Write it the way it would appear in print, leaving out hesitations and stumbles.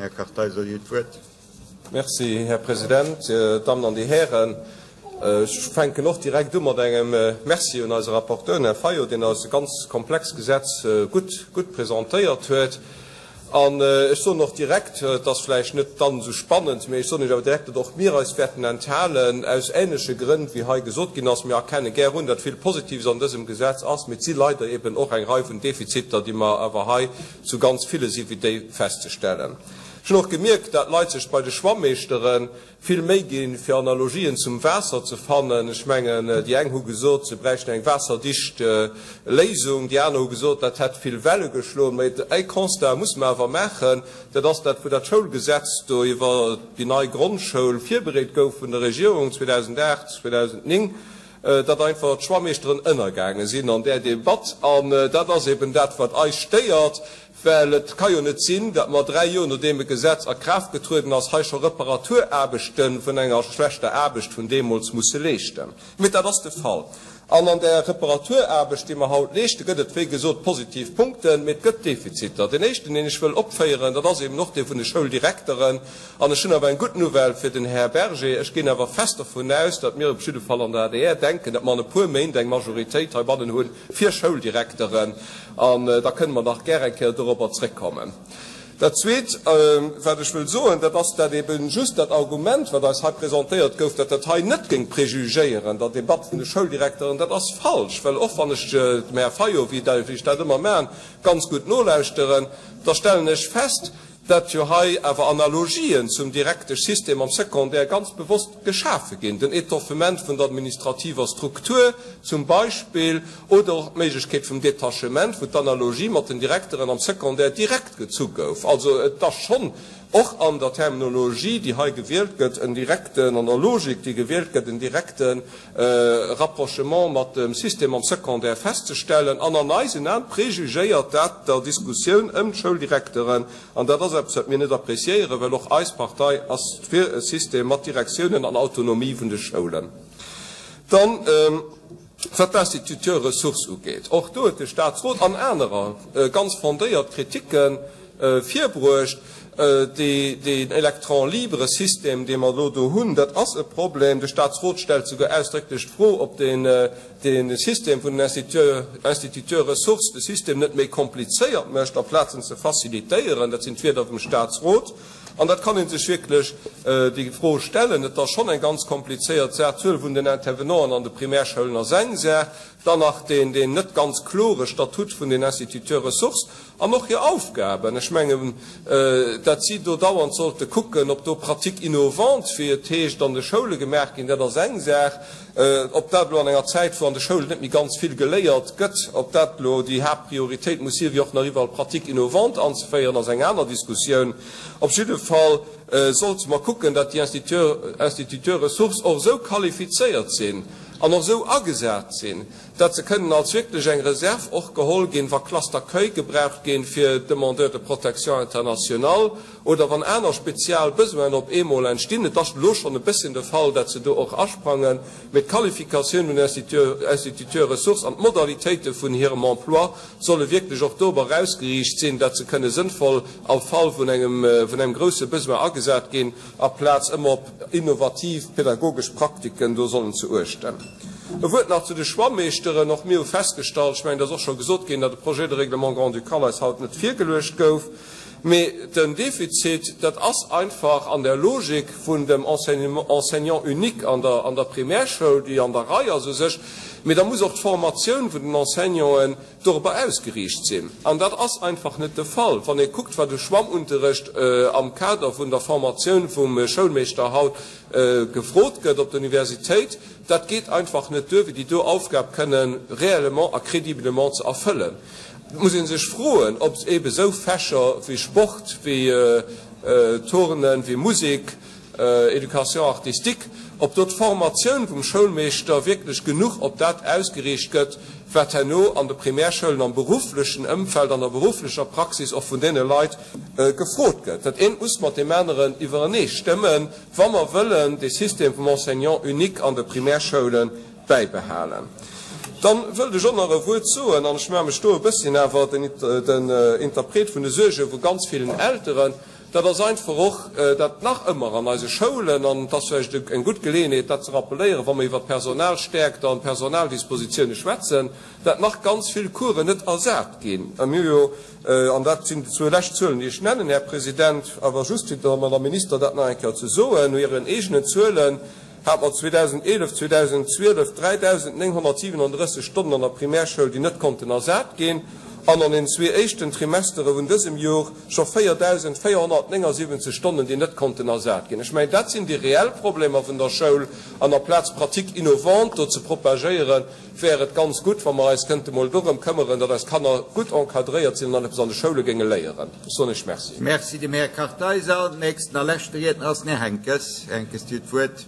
Här Kartheiser, Dir hutt d'Wuert. Merci, Här President, Dammen an Dir Hären. Ech fänken och direkt u mat engem Merci un eise Rapporteur, den Här Fayot, deen eis e ganz komplext Gesetz gutt, gutt presentéiert huet. An ech soen och direkt, et ass vläicht net dann esou spannend, mee ech soen Iech awer direkt, datt och mir eis wäerten enthalen, aus ähnleche Grënn, wéi hei gesot ginn ass. Mir erkenne gär un, datt vill Positives an dësem Gesetz ass, mee et si leider eben och eng Rei vun Defiziter, déi mer awer hei zu ganz ville si wéi déi festzestellen. Ech hunn och gemierkt, dat d'Leit sech bei de Schwammeeschteren vill Méi ginn, fir Analogien zum Waasser ze fannen. Ech mengen, déi eng hu gesot, se bräichten eng waasserdicht Léisung, déi aner hu gesot, dat hätt vill Welle geschloen. Mä e Constat muss mer awer maachen, dat ass dat, wou dat Schoulgesetz do iwwer déi nei Grondschoul virbereet gouf vun der Regierung 2008, 2009, datt einfach d'Schwammeeschteren ënnergaange sinn an där Debatt. An dat ass eben dat, wat eis stéiert, Well et ka jo net sinn, datt mer 3 Joer nodeem e Gesetz a Kraaft getrueden ass, hei scho Reparaturaarbechte vun enger schlechter Aarbecht vun deemools musse leeschten. Mee dat ass de Fall. An an där Reparaturaarbecht, déi mer haut leeschten, gëtt et, wéi gesot, positiv Punkten, mee et gëtt Defiziter. Deen éischten, deen ech wëll opféieren, dat ass eben och dee vun de Schouldirekteren. An ech hunn awer eng gutt Nouvelle fir den Här Berger. Ech ginn awer fest dervun aus, datt mir op jidde Fall an der adr denken, datt mer an e puer Méint eng Majoritéit heibannen hunn fir Schouldirekteren. An da kënne mer nach gär eng Kéier dorobber zréckkommen. Dat Zweet, wat ech wëll soen, dat ass, dat ebe just dat Argument, wat eis hei presentéiert gouf, dat dat hei net géing préjugéieren der Debatt vun de Schouldirekteren, dat ass falsch. Well och wann ech dem Här Fayot, wéi ech dat ëmmer maachen, ganz gutt nolauschteren, da stellen ech fest, dat jo hei awer Analogien zum Direkteschsystem am Secondaire ganz bewosst geschafe ginn, den Étoffement vun der administrativer Struktur zum Beispill oder och d'Méiglechkeet vum Détachement, wou d'Analogie mat den Direkteren am Secondaire direkt gezu gouf. Also et ass schonn och an der Terminologie, déi hei gewielt gëtt, en direkten, an der Logik, déi gewielt gëtt, en direkte Rapprochement mat dem System am Secondaire festzestellen, an an eisen Aen préjugéiert dat der Diskussioun ëm d'Schouldirekteren, an dat ass eppes, wat mir net appréciéieren, well och eis Partei ass fir e System mat Direktiounen an Autonomie vun de Schoulen. Dann, wat d'Instituteurs ressources ugeet, och do huet de Statsrot an anerer ganz fondéiert Kritiken virbruecht. Deen Électron-libre-System, dee mer elo do hunn, dat ass e Problem. De Statsrot stellt souguer ausdrécklech d'Fro, ob dee System vun den Instituteurs ressources de System net méi komplizéiert mécht, amplaz en ze facilitéieren. Dat sinn d'Wierder vum Statsrot. An dat kann ee sech wierklech déi Fro stellen. Et ass schonn eng ganz komplizéiert Saach. D'Zuel vun den Intervenanten an de Primärschoulen ass eng Saach, dann nach deen net ganz klore Statut vun den Instituteurs ressources. An och hir Aufgaben. Ech mengen, dat si do dauernd sollte kucken, ob do Pratiques innovantes, wéi et heescht, an de Schoule gemaach ginn, dat ass eng Saach. Ob dat elo an enger Zäit, wou an de Schoulen net méi ganz vill geléiert gëtt, ob dat elo déi Haaptprioritéit muss sinn, wéi och nach iwwerall Pratiques innovantes anzeféieren, ass eng aner Diskussioun. Op jidde Fall sollte mer kucken, dat déi Instituteurs ressources och esou qualifizéiert sinn an och esou agesat sinn, dat se kënnen als wierklech eng Reserve och geholl ginn, wa Classes d'accueil gebraucht ginn fir Demandeurs de protection internationale oder wann aner spezial Besoinen op eemol entstinn. Et ass elo schonn e bësschen de Fall, dat se do och asprangen, mee d'Qualifikatioun vun den Instituteurs ressources an d'Modalitéite vun hirem Emploi solle wierklech och dorobber ausgeriicht sinn, dat se kënne sënnvoll am Fall vun engem vun engem grousse Besoin agesat ginn, aplaz ëmmer op innovativ pedagogesch Praktiken do sollen ze uechten. E Wuert nach zu de Schwammeeschteren. Och mir hu festgestallt, ech mengen, et ass och scho gesot ginn, datt de Projet de règlement grand-ducal eis haut net virgeluecht gouf. Mee den Defizit, dat ass einfach an der Logik vun dem Enseignant unique an der Primärschoul, déi an der Rei ass u sech. Mee da muss och d'Formatioun vun den Enseignanten dorobber ausgeriicht sinn. An dat ass einfach net de Fall. Wann ee kuckt, wat u Schwammunterrecht am Kader vun der Formatioun vum Schoulmeeschter haut gefrot gëtt op der Universitéit, dat geet einfach net duer, fir déi do Aufgab kënnen réellement a crédiblement ze erfëllen. Et muss ee sech froen, ob eebe sou Fächer wéi Sport, wéi Turnen, wéi Musek, Éducation artistique, ob do d'Formatioun vum Schoulmeeschter wierklech genuch op dat ausgeriicht gëtt, wat herno an de Primärschoulen am berufflechen Ëmfeld, an der berufflecher Praxis och vun deene Leit gefrot gëtt. Dat eent muss mat deem aneren iwwerenee stëmmen, wa mer wëllen dee System vum Enseignant unique an de Primärschoule bäibehalen. Dann wëllt ech och nach e Wuert soen, an ech maache mech do e bësschen awer den Interpret vun de Suerge vu ganz villen Elteren. Dat ass einfach och, dat nach ëmmer an eise Schoulen, an et ass vläicht eng gutt Geleeënheet, dat ze rappeléieren, wa mer iwwer Personalstärkt an Personaldispositioune schwätzen, dat nach ganz vill Coursen net ersat ginn. A mir hu jo, an dat sinn déi zwou lescht Zuelen, déi ech nennen, Här President, awer just fir der Madame Minister dat nach eng Kéier ze soen, no hiren eegenen Zuelen hate mer 2011, 2012 3.937 Stonnen an der Primärschoul, déi net konnten ersat ginn, an an den zwee éischten Trimestere vun dësem Jor scho 4.479 Stonnen, déi net konnten ersat ginn. Ech mengen, dat sinn déi reell Problemer vun der Schoul, an aplaz Pratiques innovantes do ze propagéieren, wär et ganz gutt, wa mer eis kënnte mol dorëm këmmeren, datt eis Kanner gutt encadréiert sinn an dann eppes an de Schoule géinge léieren. Ech soen Iech Merci. Merci dem Här Kartheiser. Nächsten a leschte Riedner ass den Här Henckes. Här Henckes, Dir hutt d'Wuert.